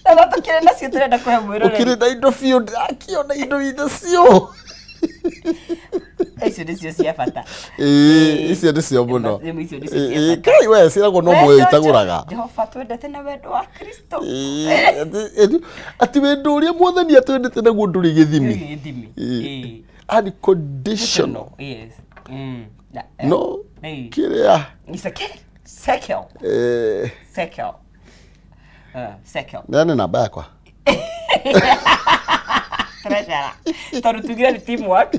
Na tũkĩrĩ nacio tũrenda kũhe mwĩroreri. Ũkĩrĩ na indo biũ, ndĩrakĩona indo icio. Icio nĩcio cia bata. Ĩĩ, icio nĩcio mũno. Icio nĩcio cia Ĩĩ, bata. Kai we ciĩragwo no muoyo itagũraga. Jehova twendete na wendo wa Kristo. Ĩĩ, atĩ wendo ũrĩa mwathani atwendete naguo ndũrĩ gĩthimi. Gĩthimi. Ĩĩ. Unconditional. Yes. No Ĩĩ. kĩrĩa It's a sekel. Sekel. Sekel. Neane namba yakwa. Treasurer. Tondũ tugire nĩ teamwork.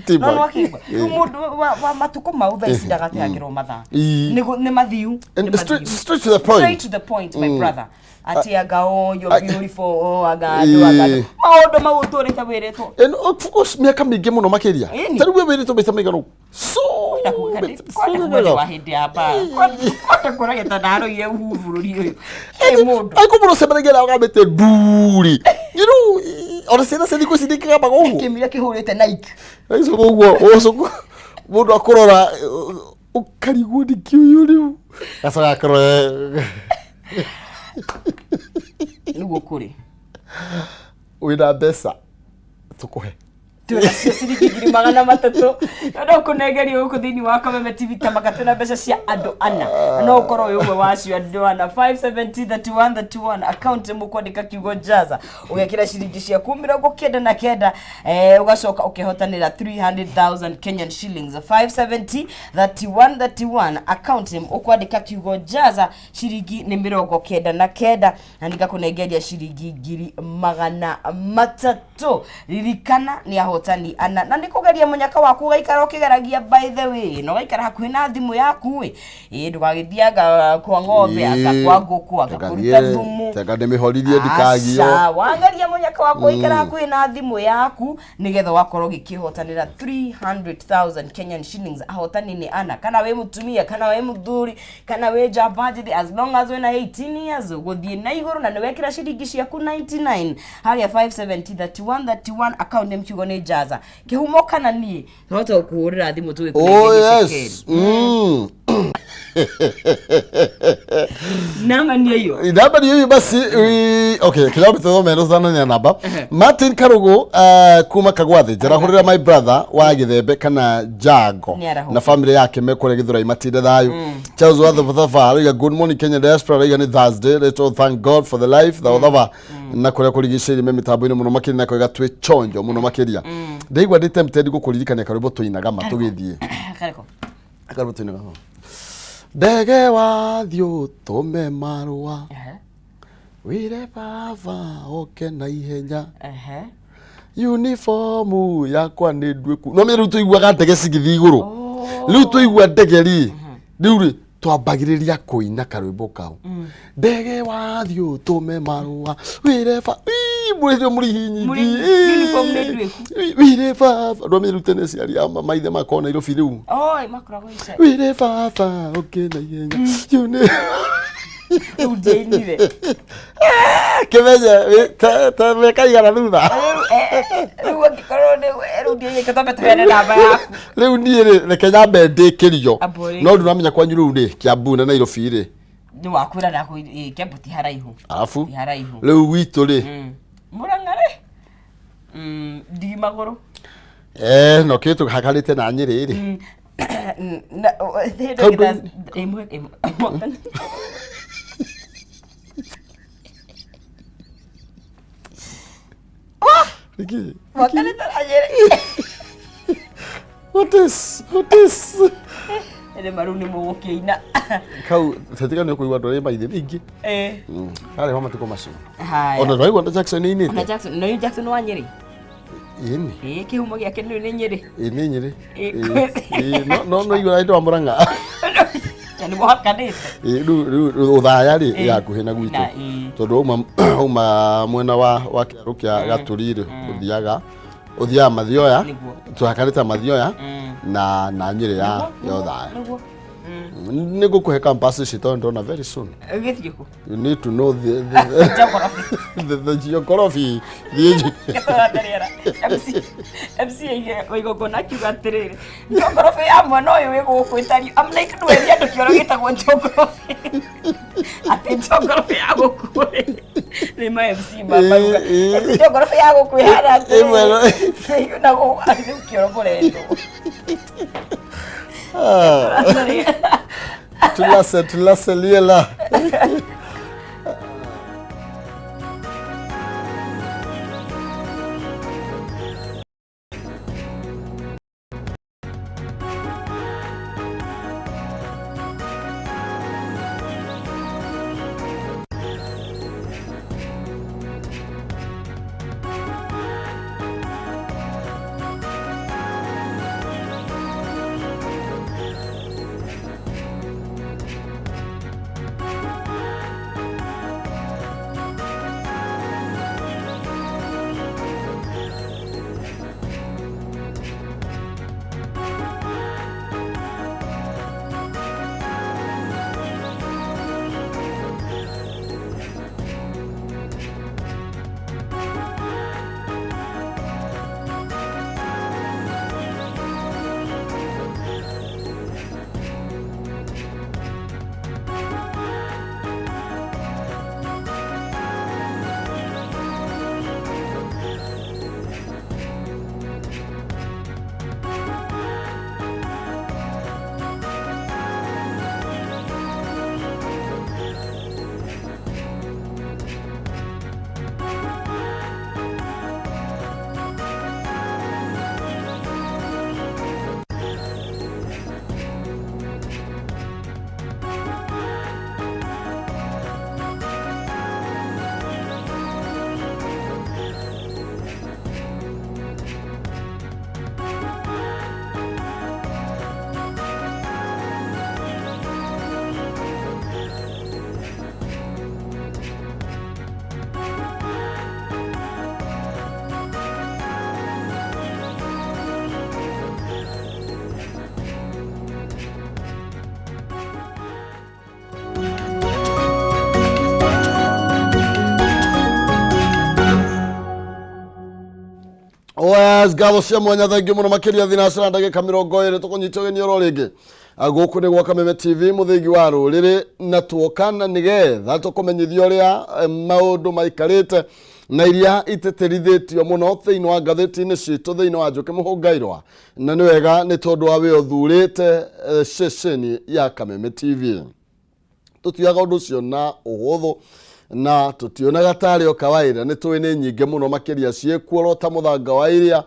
Teamwork. No nwakĩigua. Rĩu mũndũ wa matukũ mau thaa ici ndagateagĩrwo mathaa. Ĩĩ. Nĩ mathiu. And Nĩ straight, mathiu. straight to the point. Straight to the point, my brother. Ati anga, oh, you're beautiful, oh, anga andũ, Ĩĩ. anga andũ. Maũndũ mau ũtũrĩte wĩrĩtwo. And of course mĩaka mĩingĩ mũno makĩria. Ĩni. Ta rĩu we wĩrĩtwo maita maigana ũguo? So Kwenda kuga nĩ wa hĩndĩ ya mbara. Kwenda kuonania ta ndaroire uhu bũrũri ũyũ. Ĩ mũndũ. Aiko mũno ũcemanagia nao ũkamĩte nduri. You know, ona ciana cia thikũ ici nĩikĩgambaga ũguo. Kĩmira kĩhũrĩte Nike. Aicoka ũguo ũcoka mũndũ akũrora ũkarigwo nĩ kĩ ũyũ rĩu. Gacoka akũrora Nĩguo kũrĩ. Wĩna mbeca tũkũhe. Twĩnacio ciringi 300,000 na no kũnengerio gũkũ thĩinĩ wa Kameme TV ta maka twĩna mbeca cia andũ ana, na no ũkorwo wĩ ũmwe wacio andũ ana. 570 31 31, account mũkwandĩka kiugo jaza, ũgekĩra ciringi ciaku 99, ũgacoka ũkehotanĩra 300,000 Kenyan shillings. 570 31 31, account ũkwandĩka kiugo jaza, ciringi nĩ 99, na ningakũnengeria ciringi 300,000. Ririkana nĩ ahotani ana, na nĩ kũgeria mũnyaka waku ũgaikara ũkĩgeragia. By the way, na ũgaikara hakuhĩ na thimũ yaku ĩ, ĩ ndũgagĩthianga kwa ng'ombe, anga kwa ngũkũ, anga kũruta thumu. Tanga ndĩmĩhoririe ndikagio. Aca, wageria mũnyaka waku ũgaikara hakuhĩ na thimũ yaku nĩgetha ũgakorwo ũgĩkĩhotanĩra 300,000 Kenyan shillings. Ahotani nĩ ana, kana wĩ mũtumia, kana wĩ mũthuri, kana wĩ njamba njĩthĩ, as long as wĩna 18 years gũthiĩ na igũrũ na nĩ wekĩra ciringi ciaku 99 harĩa 570 31 31, account name kiugo nĩ jaza. Kĩhumo kana niĩ twahota gũkũhũrĩra thimũ Oh tũgĩkũnengeria yes. cekeri. Namba nĩ iyo. Namba nĩ hiyo basi. Okay, kĩrĩa tũthome tũthanania namba. Martin Karugu, kuma Kagwathi, njarahũrĩra my brother wa Gĩthembe kana Jago Nĩ arahũka. na family yake mekũrĩa Gĩthũrai, matinde thayũ. Charles wa Thabatha arauga good morning Kenya diaspora, arauga nĩ Thursday, let's all thank God for the life. Thabatha na kũrĩa kũrigicĩirie me mĩtambo-inĩ mũno makĩria, na koiga twĩ chonjo mũno makĩria. Ndaigua ndĩ tempted gũkũririkania karwĩmbo tũinaga ma tũgĩthiĩ. Karĩkũ? Karwĩmbo tũinaga ma. Ndege wathiĩ ũtũme marũa wĩre baba oke na ihenya, uniform yakwa nĩ nduĩku. No rĩu tũiguaga ndege cigĩthiĩ igũrũ, rĩu tũigua ndege rĩ, rĩu rĩ twambagĩrĩria kũina karwĩmbo kau, ndege wathiĩ ũtũme marũa wĩre ba. Ii, mũrĩ mũrĩ nyingĩ. Uniform nĩ nduĩku. Wĩre baba, ndwamenye rĩu tene ciari a maithe makorwo Nairobi rĩu. Oi, makoragwo ica. Wĩre baba oke na ihenya Uni- Rĩu ndiainire. Kĩmenye ta mĩaka igana thutha. Rĩu angĩkorwo nĩ rĩu ndiainire, twambe tũheane namba yaku. Rĩu niĩ rĩ, reke nyambe ndĩkĩrio. Amba ũrĩkie. No ndũramenya kwanyu rĩu rĩ, Kiambu na Nairobi rĩ. Nĩ wakwĩra na Kiambu ti haraihu. Arabu Ti haraihu. Rĩu gwitũ rĩ, Mũrang'a rĩ, ndigi magũrũ. No kĩ tũhakanĩte na Nyĩrĩ rĩ. Hĩndĩ Kaũndũ- ĩmwe ĩmwe. Nĩkĩ? Mwakanĩte na Nyĩrĩ. What is what is Ĩrĩ maru nĩ mũgũkĩina. Kau tetiga nĩ ũkũigua andũ arĩa maithe maingĩ. Karĩ ho matukũ macio. Haya. Ona ndwaigua na Jackson Ona inĩte. Jackson, no Jackson wa Nyĩrĩ. Ĩni. Ĩĩ, kĩhumo gĩake nĩ Nyĩrĩ. Ĩ nĩ Nyĩrĩ. Ĩ, Ĩ, no igua andũ a Mũrang'a. Na nĩ mũhakanĩte. Ĩ, rĩu Ũthaya rĩ, Ĩ. ĩ hakuhĩ na gwitũ. Na, ĩ. Tondũ wauma mwena wa kĩarũ kĩa Gatũri rĩ, ũthiaga Mathioya. Nĩguo. Tũhakanĩte Mathioya na Nyĩrĩ ya Ũthaya. Nĩguo. Nĩ ngũkũhe campus ici tondũ ndona very soon. Gĩthiĩ kũ? You need to know the Geography. the geography. The Gĩtũra rĩera. MC MC aige igongona akiuga atĩrĩrĩ, geography ya mwana ũyũ wĩ gũkũ ĩtariĩ. I'm like ndweria andũ kĩoro gĩtagwo geography. Atĩ geography ya gũkũ rĩ, nĩ ma MC mabauga. Atĩ geography ya gũkũ ĩhana atĩrĩrĩ. Na gũkũ rĩu kĩoro mũrendwo. Tulase tulase liela. OS ngatho cia mwanya thengiũ mũno makĩria thinacara ndagĩka 20 tũkũnyita ũgeni oro rĩngĩ. Gũkũ nĩ gwa Kameme TV mũthingi wa rũrĩrĩ na tuoka na nĩgetha tũkũmenyithia ũrĩa maũndũ maikarĩte na iria itĩtĩrithĩtio mũno thĩinĩ wa ngathĩti-inĩ citũ thĩinĩ wa Njũkĩ Mũhũngairwa na nĩ wega nĩ tondũ wa wĩ ũthurĩte ceceni ya Kameme TV. Tũtioyaga ũndũ ũcio na ũhũthũ na tũtionaga tarĩ o kawaida nĩ tũĩ nĩ nyingĩ mũno makĩria ciĩkuo ta mũthanga wa iria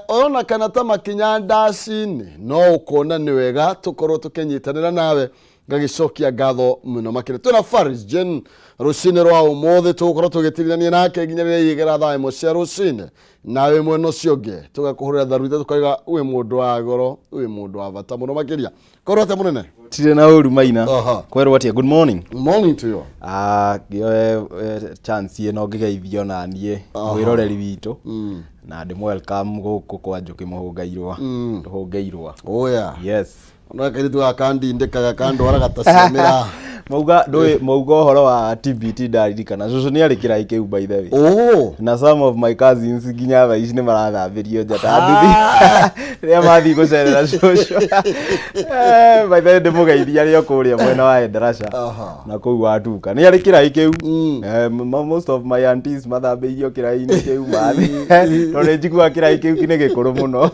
ona kana ta makinya ndaci-inĩ no ũkona nĩ wega tũkorwo tũkĩnyitanĩra nawe ngagĩcokia ngatho mũno makĩria. Twĩna Faris Jane rũcinĩ rwa ũmũthĩ tũgũkorwo tũgĩtirithania nake nginya rĩrĩa igera thaa 1 cia rũcinĩ nawe mwena ũcio ũngĩ tũgakũhũrĩra tharuita tũkauga wĩ mũndũ wa goro wĩ mũndũ wa bata mũno makĩria. Korwo atĩa mũnene? Tirĩ na ũru maina. Kwerwo atĩa? Good morning. Morning to you. Ngĩoe chance ĩno ngĩgeithio na niĩ mwĩroreri witũ na ndĩ welcome gũkũ kwa Njũkĩ Mũhũngairwa. Tũhũngeirwa. Oh yeah. Yes. Ona kairitu gaka ndindĩkaga kandwaraga ta ciamĩra. Mauga ndũĩ mauga ũhoro wa TBT ndaririkana cũcũ nĩ arĩ kĩraĩ kĩu by the way. Oh. Na some of my cousins nginya thaa ici nĩ marathambĩrio nja ta nduthi rĩrĩa mathiĩ gũcerera cũcũ. By the way ndĩmũgeithia arĩ o kũrĩa mwena wa Endarasha na kũu Watuka. Nĩ arĩ kĩraĩ kĩu. Most of my aunties mathambĩirio kĩraĩ-inĩ kĩu mathiĩ. Tondũ nĩ njiguaga kĩraĩ kĩu nĩ gĩkũrũ mũno.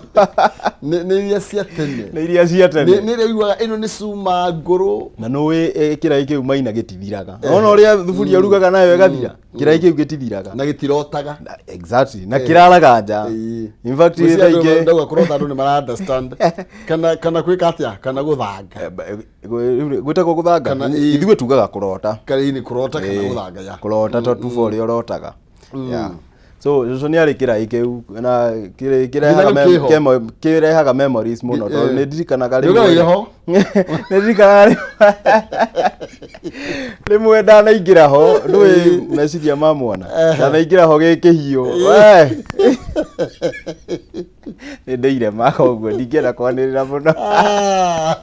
Nĩ iria cia tene. Nĩ iria cia tene. Nĩ iria ũiguaga ĩno nĩ cuma ngũrũ. Na nĩ kĩraĩ kĩu maina gĩtithiraga. Ona ũrĩa thuburia ũrugaga nayo ĩgathira. Kĩraĩ kĩu gĩtithiraga. Na gĩtirotaga. Exactly. Na kĩraraga nja. In fact thaa ingĩ ndauga kũrota andũ nĩ mara understand. Kana gwĩka atĩa? Kana gũthanga. Gwĩtagwo gũthanga. Ithuĩ tugaga kũrota. Kana nĩ kũrota kana gũthanga ya. Kũrota to tuba ũrĩa ũrotaga. Yeah. So cũcũ nĩ arĩ kĩraĩ kĩu na kĩrehaga memories mũno tondũ nĩ ndirikanaga rĩmwe. Nĩ ndirikanaga rĩmwe ndanaingĩra ho ndũĩ meciria ma mwana ndanaingĩra ho gĩ kĩhiũ. Nĩ ndĩire ma, koguo ndingĩenda kwanĩrĩra mũno. Ah,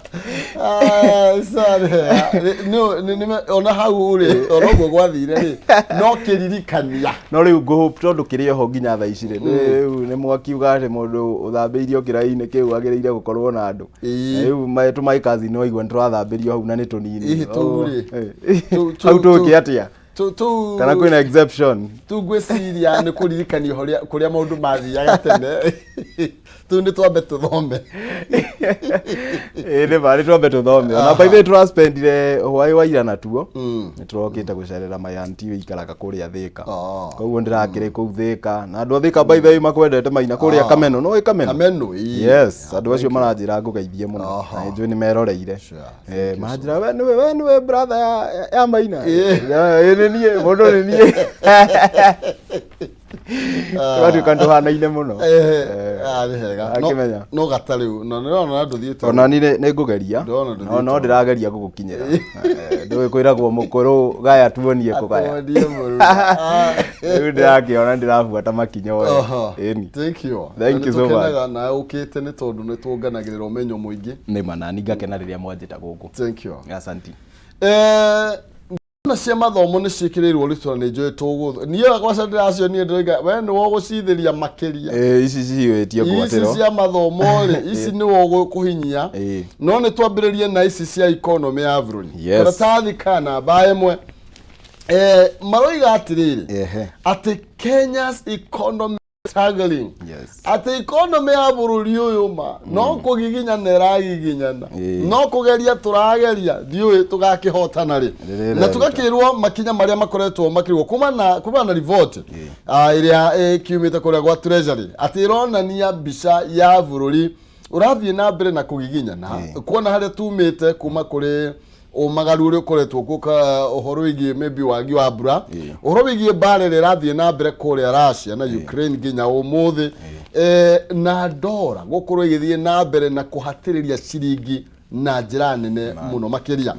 ah, sorry. Ona hau rĩ, ona ũguo gwathire rĩ, no kĩririkania. No rĩu ngũhope tondũ kĩrĩ oho nginya thaa ici rĩ, rĩu nĩ mwakiuga atĩ mũndũ ũthambĩirio kĩraĩ-inĩ kĩu agĩrĩire gũkorwo na andũ. Rĩu tũmaĩ cousin waigua nĩ tũrathambĩrio hau na nĩ tũnini. Hihi tũu rĩ, Hau tũke atĩa? Tũu Kana kwĩna exception? Tu ngwĩciria nĩ kũririkania kũrĩa maũndũ mathiaga tene. Tũu nĩ twambe tũthome. Ĩĩ nĩ ma, nĩ twambe tũthome. Ona by the way tũraspendire hwaĩ wa ira natuo. Nĩ tũrokĩte gũcerera my auntie ũikaraga kũrĩa Thĩka. Koguo ndĩrakĩrĩ kũu Thĩka. Na andũ a Thĩka by the way makwendete Maina kũrĩa Kameno. Nĩ ũĩ Kameno? Kameno, ĩĩ. Yes, andũ acio maranjĩra ngũgeithie mũno. Na nĩ njũĩ nĩ meroreire. Manjĩra we nĩwe brother ya Maina. Ĩĩ nĩ niĩ, mũndũ nĩ niĩ. Tũgatuĩka nĩ tũhanaine mũno. Ah, nĩ hega. Akĩmenya. No gata rĩu na nĩrona ndũthiĩte. Ona ni nĩ ngũgeria. Ndĩrona ndũthiĩte. No ndĩrageria gũgũkinyĩra. Ndũĩ kwĩragwo mũkũrũ gaya tuonie kũgaya. Atuonie mũruna. Ah. Rĩu ndĩrakĩona ndĩrabuata makinya oya. Ĩni. Thank you. Thank you so much. Nĩtũkenaga nawe ũkĩte nĩ tondũ nĩ tuonganagĩrĩra ũmenyo mũingĩ. Nĩ ma, nani ngakena rĩrĩa mwanjĩta gũkũ. Thank you. Asanti. Na cia mathomo nĩ ciĩkĩrĩirwo ũritũ na nĩ njũĩ tũgũ niĩ gwaca ndĩracionire ndĩroiga we nĩwe ũgũcithĩria makĩria. Ici cihĩtie Ici ngwatĩro. cia mathomo rĩ, ici nĩwe ũgũkũhinyia. No nĩ twambĩrĩrie na ici cia economy ya bũrũri. Karatathi ka namba 1, maroiga atĩrĩrĩ atĩ Kenya's economy struggling, atĩ economy ya bũrũri ũyũ ma no kũgiginyana ĩragiginyana, no kũgeria tũrageria, ndiũĩ tũgakĩhotana rĩ. Rĩrĩa Na ĩreruta. Tũgakĩrwo makinya marĩa makoretwo makĩrwo kuma na riboti ĩrĩa ĩkiumĩte kũrĩa gwa Treasury, atĩ ĩronania mbica ya bũrũri ũrathiĩ na mbere na kũgiginyana, kuona harĩa tumĩte kuma kũrĩ ũmagaru ũrĩa ũkoretwo kuo ũhoro wĩgiĩ maybe wagi wa mbura, ũhoro wĩgiĩ mbara ĩrĩa ĩrathiĩ na mbere kũrĩa Russia na Ukraine nginya ũmũthĩ, na ndora gũkorwo ĩgĩthiĩ na mbere na kũhatĩrĩria ciringi na njĩra nene mũno makĩria.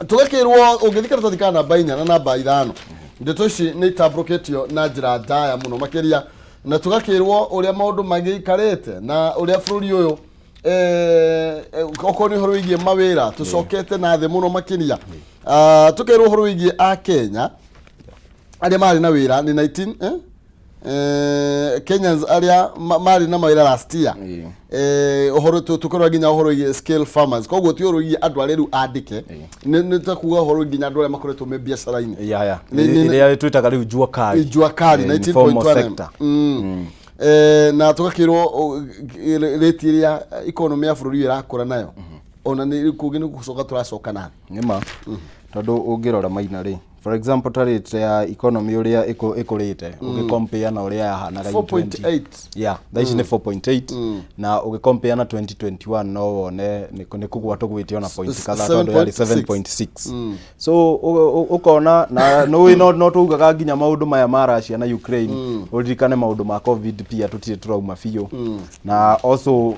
Tũgakĩrwo ũngĩthiĩ karatathi ka namba 4 na namba 5, ndeto ici nĩ itambũrũkĩtio na njĩra ndaya mũno makĩria, na tũgakĩrwo ũrĩa maũndũ magĩikarĩte na ũrĩa bũrũri ũyũ, okorwo nĩ ũhoro wĩgiĩ mawĩra, tũcokete na thĩ mũno makĩria. Ah, tũkerwo ũhoro wĩgiĩ a Kenya arĩa marĩ na wĩra nĩ 19 Kenyans arĩa marĩ na mawĩra last year. Ũhoro tũkerwo nginya ũhoro wĩgiĩ scale farmers, koguo ti ũhoro wĩgiĩ andũ arĩa rĩu andĩke, nĩ ta kuga ũhoro nginya andũ arĩa makoretwo me biacara-inĩ. Ya. Ĩrĩa twĩtaga rĩu jua kali. Jua kali. Informal 19.1 sector. Na tũgakĩrwo rate ĩrĩa economy ya bũrũri ũyũ ĩrakũra nayo, ona nĩ kũngĩ nĩ gũcoka tũracoka na Nĩ ma, tondũ ũngĩrora Maina rĩ, for example ta rate ya economy ũrĩa ĩkũrĩte ũgĩcompare na ũrĩa yahanaga in 20 4.8. Yeah, thaa ici nĩ 4.8, na ũgĩcompare na 2021 no wone nĩ kũgwa tũgwĩte ona point kadhaa, tondũ yarĩ 7.6. 7.6. So ũkona na nũĩ no tugaga nginya maũndũ maya ma Russia na Ukraine, ũririkane maũndũ ma COVID pia tũtirĩ tũrauma biũ, na also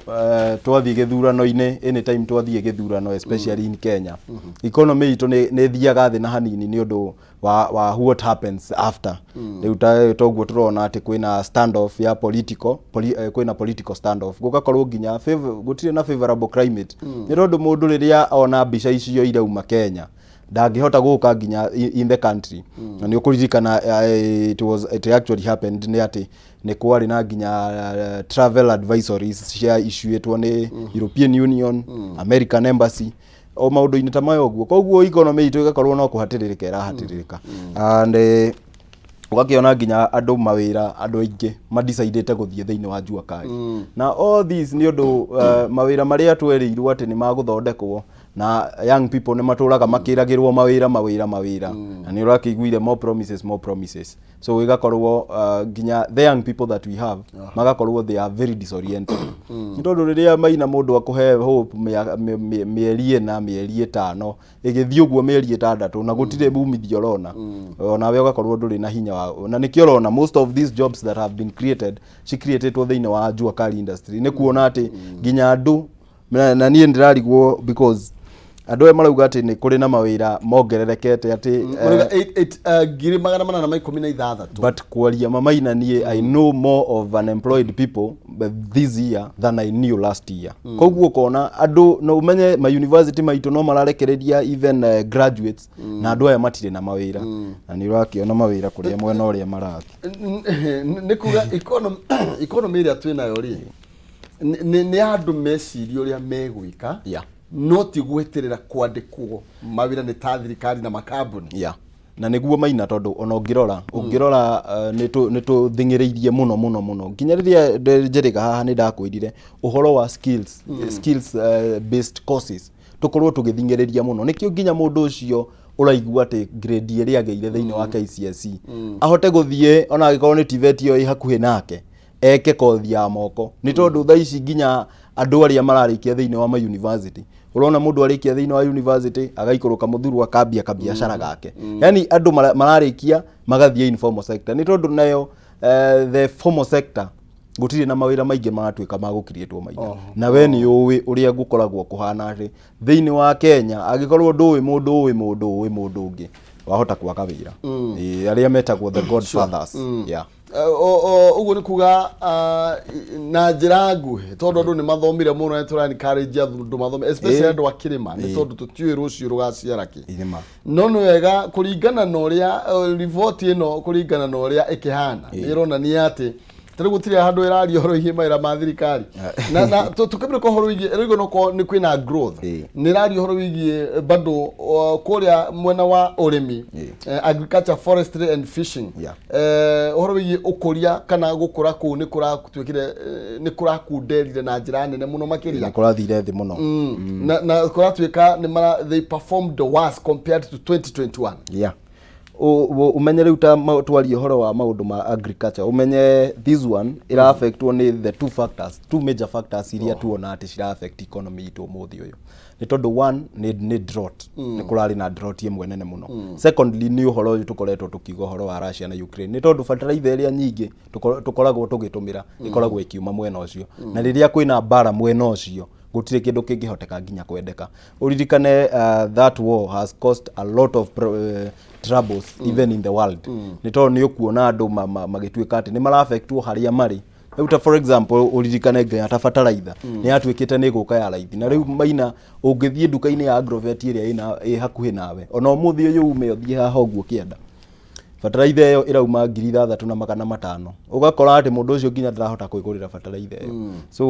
twathiĩ gĩthurano-inĩ, anytime twathiĩ gĩthurano, especially in Kenya, economy itũ nĩ ĩthiaga thĩ na hanini nĩ ũndũ wa what happens after. Rĩu ta toguo tũrona atĩ kwĩna standoff ya political kwĩna political standoff, gũgakorwo nginya gũtirĩ na favorable climate, nĩ tondũ mũndũ rĩrĩa ona mbica icio irauma Kenya ndangĩhota gũka nginya in the country. Na nĩ ũkũririkana, it actually happened nĩ atĩ nĩ kwarĩ na nginya travel advisories cia issuĩtwo nĩ European Union, American Embassy, o maũndũ-inĩ ta maya ũguo. Koguo economy itũ ĩgakorwo no kũhatĩrĩrĩka ĩrahatĩrĩrĩka, and ũgakĩona nginya andũ mawĩra, andũ aingĩ madecidĩte gũthiĩ thĩinĩ wa jua kali, na all this nĩ ũndũ mawĩra marĩa twerĩirwo atĩ nĩ magũthondekwo, na young people nĩ matũraga makĩragĩrwo mawĩra, mawĩra, mawĩra, na nĩ ũrakĩiguire more promises, more promises. So ĩgakorwo nginya the young people that we have magakorwo they are very disoriented, nĩ tondũ rĩrĩa Maina mũndũ akũhe hope mĩeri 4, mĩeri 5, ĩgĩthiĩ ũguo mĩeri 6, na gũtirĩ umithio ũrona, onawe ũgakorwo ndũrĩ na hinya wa, na nĩkĩo ũrona most of these jobs that have been created cicreatetwo thĩinĩ wa jua kali industry, nĩ kuona atĩ nginya andũ na niĩ ndĩrarigwo because Andũ aya marauga atĩ nĩ kũrĩ na mawĩra mongererekete atĩ Marauga 416,000. But kwaria mamaina, niĩ I know more of unemployed people but this year than I knew last year. Koguo ũkona andũ, no ũmenye ma university maitũ no mararekereria even graduates, na andũ aya matirĩ na mawĩra, na nĩ ũrakĩona mawĩra kũrĩa mwena ũrĩa marathiĩ. Nĩ kuga economy ĩrĩa twĩ nayo rĩ, nĩ andũ meciria ũrĩa megwĩka, no ti gweterera kwandĩkwo mawĩra nĩ ta thirikari na makambuni. Yeah. Na nĩguo maina, tondũ ona ũngĩrora nĩ tũthing'ĩrĩirie mũno mũno mũno nginya rĩrĩa njĩrĩga haha nĩ ndakwĩrire ũhoro wa skills based courses, tũkorwo tũgĩthing'ĩrĩria mũno nĩkĩo nginya mũndũ ũcio ũraigua atĩ grade ĩrĩa agĩire thĩinĩ wa KCSE ahote gũthiĩ, ona angĩkorwo nĩ TVET ĩyo ĩ hakuhĩ nake, eke kothi ya moko, nĩ tondũ thaa ici nginya andũ arĩa mararĩkia thĩinĩ wa ma university, ũrona mũndũ arĩkia thĩinĩ wa university agaikũrũka mũthuru akambia kabiacara gake. Yani andũ mararĩkia magathiĩ informal sector, nĩ tondũ nayo the formal sector gũtirĩ na mawĩra maingĩ maratuĩka ma gũkiriĩtwo maingĩ. Na we nĩ ũĩ ũrĩa gũkoragwo kũhana atĩ thĩinĩ wa Kenya, angĩkorwo ndũĩ mũndũ ũĩ mũndũ ũĩ mũndũ ũngĩ, wahota kwaga wĩra. Ĩĩ, arĩa metagwo the godfathers, yeah. Ũguo nĩ kuga na njĩra nguhĩ, tondũ andũ nĩ mathomire mũno, nĩ tũra encourage andũ mathome, especially andũ a kĩrĩma, nĩ tondũ tũtiũĩ rũciũ rũgaciara kĩ. Irĩma. No nĩ wega kũringana na ũrĩa riboti ĩno, kũringana na ũrĩa ĩkĩhana, nĩ ĩronania atĩ tarĩu gũtirĩ handũ ĩraria ũhoro wĩgiĩ mawĩra ma thirikari na tũkĩmĩrĩka ũhoro wĩgiĩ ĩrauga no nĩ kwĩna growth. Nĩ ĩraria ũhoro wĩgiĩ bado kũrĩa mwena wa ũrĩmi, agriculture, forestry and fishing, ũhoro wĩgiĩ ũkũria kana gũkũra kũu nĩ kũratuĩkire nĩ kũrakunderire na njĩra nene mũno makĩria. Nĩ kũrathire thĩ mũno. Na kũratuĩka nĩ mara they performed the worst compared to 2021. Yeah. Ũmenye rĩu ta twarie ũhoro wa maũndũ ma agriculture, ũmenye this one ĩra affectwo nĩ the two factors, two major factors iria tuona atĩ cira affect economy itũ ũmũthĩ ũyũ, nĩ tondũ one nĩ drought, nĩ kũrarĩ na drought ĩmwe nene mũno. Secondly, nĩ ũhoro ũyũ tũkoretwo tũkiuga, ũhoro wa Russia na Ukraine, nĩ tondũ fertilizer ĩrĩa nyingĩ tũkoragwo tũgĩtũmĩra ĩkoragwo ĩkiuma mwena ũcio, na rĩrĩa kwĩna mbara mwena ũcio gũtirĩ kĩndũ kĩngĩhoteka nginya kwendeka. Ũririkane that war has caused a lot of troubles even in the world, nĩ tondũ nĩ ũkuona andũ magĩtuĩka atĩ nĩ maraffectwo harĩa marĩ rĩu. Ta for example, ũririkane nginya ta fertilizer nĩ yatuĩkĩte nĩ ĩgũka ya raithi, na rĩu maina ũngĩthiĩ nduka-inĩ ya Agrovet ĩrĩa ĩ hakuhĩ nawe, ona ũmũthĩ ũyũ ume ũthiĩ haha ũguo kĩanda, fertilizer ĩyo ĩrauma 6500. Ũgakora atĩ mũndũ ũcio nginya ndarahota kwĩgũrĩra fertilizer ĩyo. So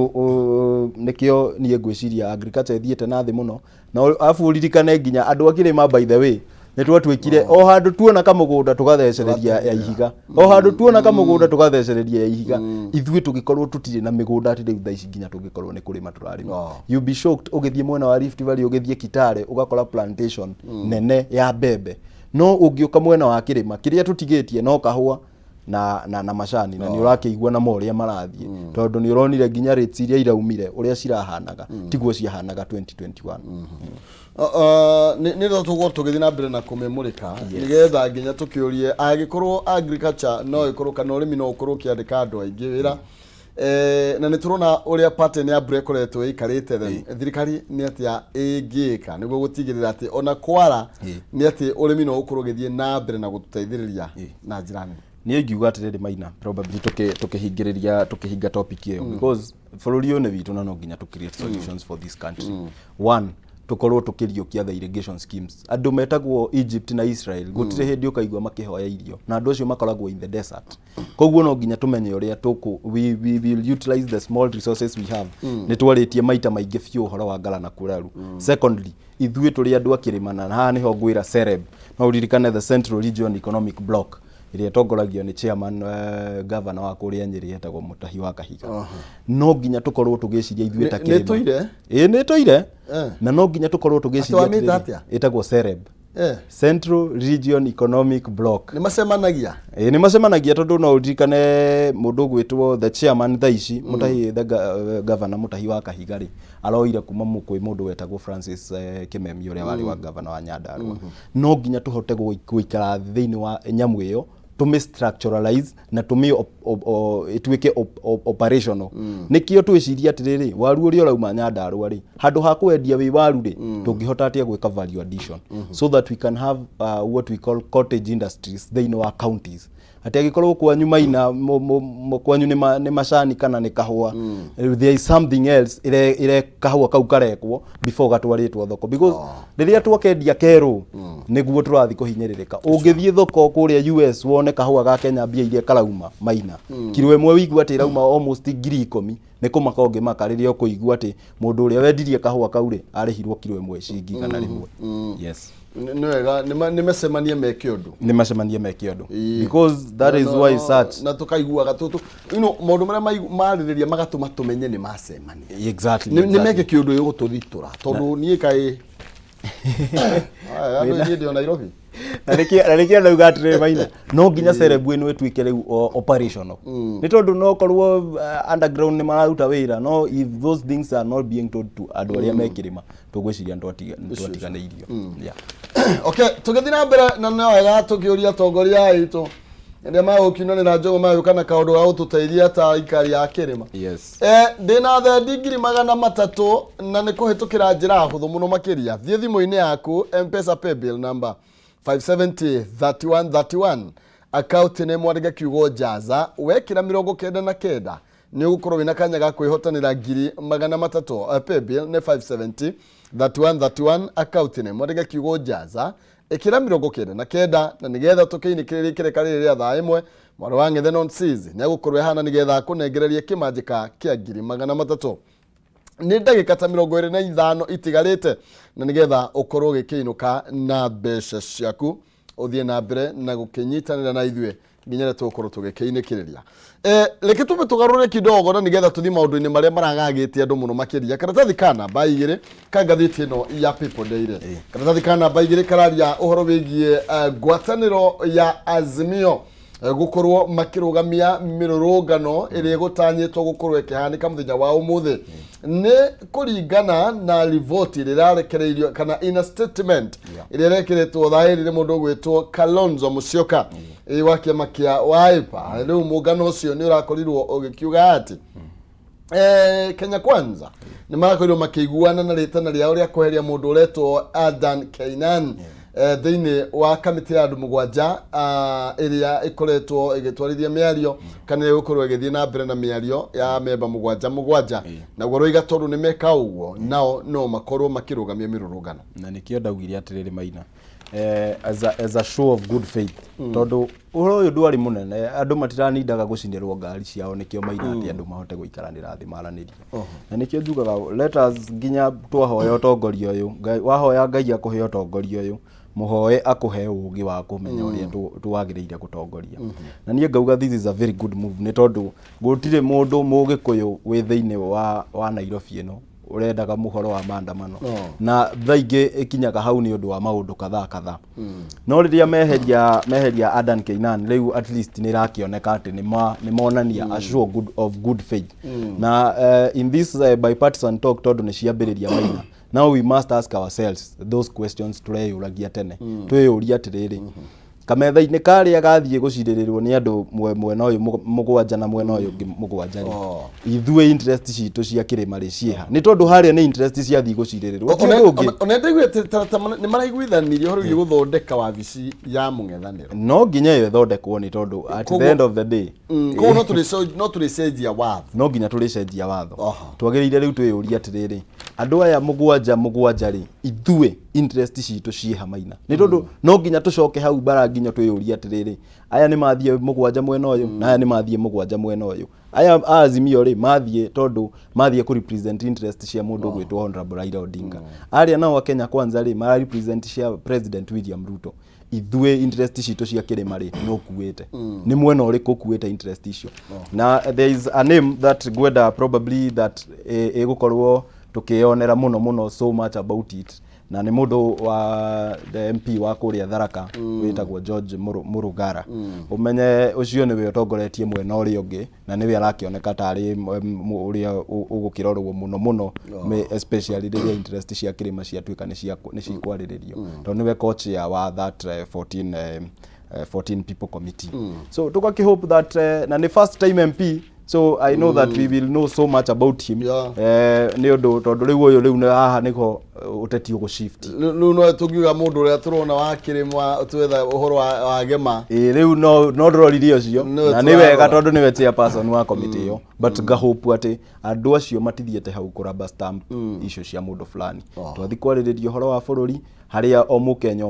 nĩkĩo niĩ ngwĩciria agriculture ĩthiĩte na thĩ mũno. Na arabu ũririkane nginya andũ a kĩrĩma, by the way, nĩ twatuĩkire o handũ tuona kamũgũnda tũgathecereria ya ihiga, o handũ tuona kamũgũnda tũgathecereria ya ihiga. Ithuĩ tũgĩkorwo tũtirĩ na mĩgũnda atĩ rĩu thaa ici nginya tũngĩkorwo nĩ kũrĩma tũrarĩma. You be shocked ũgĩthiĩ mwena wa Rift Valley, ũgĩthiĩ Kitale, ũgakora plantation nene ya mbembe, no ũngĩũka mwena wa kĩrĩma kĩrĩa tũtigĩtie no kahũa na macani, na nĩ ũrakĩigua namo ũrĩa marathiĩ, tondũ nĩ ũronire nginya rates iria iraumire ũrĩa cirahanaga tiguo ciahanaga 2021. Nĩ tũgũkorwo tũgĩthiĩ na mbere na kũmĩmũrĩka nĩgetha nginya tũkĩũrie angĩkorwo agriculture no ĩkorwo kana ũrĩmi no ũkorwo ũkĩandĩka andũ aingĩ wĩra. Na nĩ tũrona ũrĩa pattern ya mbura ĩkoretwo ĩikarĩte, then thirikari nĩ atĩa ĩngĩka nĩguo gũtigĩrĩra atĩ ona kwara nĩ atĩ ũrĩmi no ũkorwo ũgĩthiĩ na mbere na gũtũteithĩrĩria na njĩra nene? Niĩ ingiuga atĩrĩrĩ maina, probably tũkĩhingĩrĩria, tũkĩhinga topic ĩyo, because bũrũri ũyũ nĩ witũ na no nginya tũ create solutions for this country. One, tũkorwo tũkĩriũkia the irrigation schemes. Andũ metagwo Egypt na Israel gũtirĩ hĩndĩ ũkaigua makĩhoya irio, na andũ acio makoragwo in the desert. Koguo no nginya tũmenye ũrĩa tũkũ we will utilize the small resources we have. Nĩ twarĩtie maita maingĩ biũ ũhoro wa Ngara na Kuraru. Secondly, ithuĩ tũrĩ andũ a kĩrĩma, na haha nĩho ngwĩra CEREB, no ũririkane the Central Region Economic Block ĩrĩa ĩtongoragio nĩ chairman, governor wa kũrĩa Nyĩrĩ etagwo Mũtahi wa Kahiga. No nginya tũkorwo tũgĩciria ithuĩ ta Nĩ kĩrĩma. Ĩtũire? Ĩĩ, nĩ ĩtũire. Na no nginya tũkorwo tũgĩciria Atĩ wamĩta atĩrĩrĩ, atĩa? ĩtagwo CEREB, Central Region Economic Block. Nĩ macemanagia? Ĩĩ, nĩ macemanagia, tondũ no ũririkane mũndũ ũgwĩtwo the chairman thaa ici, Mũtahi, the governor Mũtahi wa Kahiga rĩ, aroire kuma kwĩ mũndũ wetagwo Francis Kimemi ũrĩa warĩ wa governor wa Nyandarua. No nginya tũhote gũikara thĩ thĩinĩ wa nyamũ ĩyo. Tũmĩ structuralize na tũmĩ ĩtuĩke operational. Nĩkĩo twĩciria atĩrĩrĩ, waru ũrĩa ũrauma Nyandarũa rĩ, handũ ha kwendia wĩ waru rĩ, tũngĩhota atĩa gwĩka value addition so that we can have what we call cottage industries thĩinĩ wa counties, atĩ angĩkorwo kwanyu maina kwanyu nĩ macani kana nĩ kahũa, there is something else ire kahũa kau karekwo before gatwarĩtwo thoko, because rĩrĩa twakendia kerũ nĩguo tũrathiĩ kũhinyĩrĩrĩka. Ũngĩthiĩ thoko kũrĩa US wone kahũa ga Kenya, mbia iria karauma maina, kiro ĩmwe wĩigua atĩ ĩrauma almost 10,000, nĩ kũmaka ũngĩmaka rĩrĩa ũkũigua atĩ mũndũ ũrĩa wendirie kahũa kau rĩ, arĩhirwo kiro ĩmwe ciringi 100. Yes. Nĩ wega nĩ macemanie meke ũndũ. Nĩ macemanie meke ũndũ, because that is why such na tũkaiguaga tũtũ maũndũ marĩa marĩrĩria magatũma tũmenye nĩ macemania. Nĩ meke kĩũndũ gĩgũtũthitũra, tondũ niĩ kaĩ aya, andũ niĩ ndĩ o Nairobi. Na nĩkĩo ndauga atĩrĩrĩ maina, no nginya cerebu ĩno ĩtuĩke rĩu operational, nĩ tondũ no korwo underground nĩ mararuta wĩra, no if those things are not being told to andũ arĩa me kĩrĩma, tũgwĩciria nĩ twatiganĩirio. Yeah. Okay, tũgĩthiĩ na mbere na no wega tũkĩũria atongoria aitũ rĩrĩa magũkiunanĩra njogo magĩũka na kaũndũ ga gũtũteithia ta aikari a kĩrĩma. Ndĩna thendi 300,000 na nĩ kũhĩtũkĩra njĩra hũthũ mũno makĩria. Thiĩ thimũ-inĩ yaku, Mpesa paybill number 570 3131, account nĩ mwandĩke kiugo jaza, wekĩra 99 nĩ ũgũkorwo wĩna kanya ga kwĩhotanĩra 300,000. Paybill nĩ 570 3131, account nĩ mwandĩke kiugo jaza, ĩkĩra 99, na nĩgetha tũkĩinĩkĩrĩrie kĩreka rĩrĩ rĩa thaa 1, mwarĩ wa ng'ethe non seas nĩ agũkorwo ehana nĩgetha akũnengererie kĩmanjĩka kĩa 300,000. Nĩ ndagĩka ta 25 itigarĩte na nĩgetha ũkorwo ũgĩkĩinũka na mbeca ciaku, ũthiĩ na mbere na gũkĩnyitanĩra na ithuĩ nginya rĩrĩa tũgũkorwo tũgĩkĩinĩkĩrĩria. Reke tũme tũgarũre kidogo na nĩgetha tũthiĩ maũndũ-inĩ marĩa maragagĩtie andũ mũno makĩria. Karatathi ka namba 2 ka ngathĩti ĩno ya People Daily, karatathi ka namba 2 kararia ũhoro wĩgiĩ ngwatanĩro ya Azimio gũkorwo makĩrũgamia mĩrũrũngano ĩrĩa ĩgũtanyĩtwo gũkorwo ĩkĩhanĩka mũthenya wa ũmũthĩ. Nĩ kũringana na riboti ĩrĩa ĩrarekereirio kana in a statement ĩrĩa ĩrekĩrĩtwo thaĩri nĩ mũndũ ũgwĩtwo Kalonzo Musyoka wa kĩama kĩa Wiper. Rĩu mũngano ũcio nĩ ũrakorirwo ũgĩkiuga atĩ Kenya Kwanza nĩ marakorirwo makĩiguana na rĩtana rĩao rĩa kweheria mũndũ ũretwo Adan Kainan thĩinĩ wa kamĩtĩ ya andũ 7 ĩrĩa ĩkoretwo ĩgĩtwarithia mĩario kana ĩgũkorwo ĩgĩthiĩ na mbere na mĩario ya memba 7 7, naguo roiga tondũ nĩ meka ũguo nao no makorwo makĩrũgamia mĩrũrũngano. Na nĩkĩo ndaugire atĩrĩrĩ maina, as a show of good faith, tondũ ũhoro ũyũ ndwarĩ mũnene, andũ matiranindaga gũcinĩrwo ngari ciao, nĩkĩo maina atĩ andũ mahote gũikaranĩra thĩ maranĩrie. Na nĩkĩo njugaga let us nginya twahoya ũtongoria ũyũ, wahoya Ngai akũhe ũtongoria ũyũ, mũhoe akũhe ũgĩ wa kũmenya ũrĩa twagĩrĩire gũtongoria. Na niĩ ngauga this is a very good move, nĩ tondũ gũtirĩ mũndũ mũgĩkũyũ wĩ thĩinĩ wa Nairobi ĩno ũrendaga mũhoro wa maandamano. Na thaa ingĩ ĩkinyaga hau nĩ ũndũ wa maũndũ kadhaa kadhaa, no rĩrĩa meheria Adan Keynan rĩu, at least nĩ ĩrakĩoneka atĩ nĩ monania a show of good faith. Na in this bipartisan talk, tondũ nĩ ciambĩrĩria maina, now we must ask ourselves those questions tũreyũragia tene. Twĩyũria atĩrĩrĩ, kametha-inĩ karĩa gathiĩ gũcirĩrĩrwo nĩ andũ mwena ũyũ 7 na mwena ũyũ ũngĩ 7 rĩ, ithuĩ interest citũ cia kĩrĩma rĩ ciĩha? Nĩ tondũ harĩa nĩ interest ciathiĩ gũcirĩrĩrwo, ti ũndũ ũngĩ. Ona ndaiguĩte ta nĩ maraiguithanirie ũhoro wĩgiĩ gũthondeka wabici ya mũng'ethanĩro. No nginya ĩyo ĩthondekwo, nĩ tondũ at the end of the day Koguo no tũrĩcenjia watho. No nginya tũrĩcenjia watho. Twagĩrĩire rĩu twĩyũrie atĩrĩrĩ, andũ aya 7 7 rĩ, ithuĩ interest citũ ciĩha maina? Nĩ tondũ no nginya tũcoke hau bara nginya twĩyũrie atĩrĩrĩ, aya nĩ mathiĩ 7 mwena ũyũ na aya nĩ mathiĩ 7 mwena ũyũ, aya a Azimio rĩ, mathiĩ tondũ mathiĩ kũ represent interest cia mũndũ ũgwĩtwo Honorable Raila Odinga, arĩa nao a Kenya Kwanza rĩ, mara represent cia President William Ruto, ithuĩ interest citũ cia kĩrĩma rĩ, no kuĩte nĩ mwena ũrĩkũ ũkuĩte interest icio? Na there is a name that ngwenda probably that ĩgũkorwo tũkĩyonera mũno mũno so much about it, na nĩ mũndũ wa the MP wa kũrĩa Tharaka wĩtagwo George Murugara. Ũmenye ũcio nĩwe ũtongoretie mwena ũrĩa ũngĩ, na nĩwe arakĩoneka tarĩ ũrĩa ũgũkĩrorwo mũno mũno, especially rĩrĩa interest cia kĩrĩma ciatuĩka nĩ cikwarĩrĩrio, tondũ nĩwe co-chair wa that 14 14 people committee. So tũgakĩ hope that na nĩ first time MP, so I know that we will know so much about him. Nĩ ũndũ tondũ rĩu ũyũ rĩu nĩ haha nĩho ũteti ũgũ shift. Rĩu no tũngiuga mũndũ ũrĩa tũrona wa kĩrĩma twetha ũhoro wa gema. Ĩĩ, rĩu no ndĩroririe ũcio. Nĩwe na nĩ wega tũrarora. Tondũ nĩwe chairperson wa committee ĩyo, but ngahope atĩ andũ acio matithiĩte hau kũraba stamp icio cia mũndũ fulani. Twathi kwarĩrĩria ũhoro wa bũrũri harĩa o Mũkenya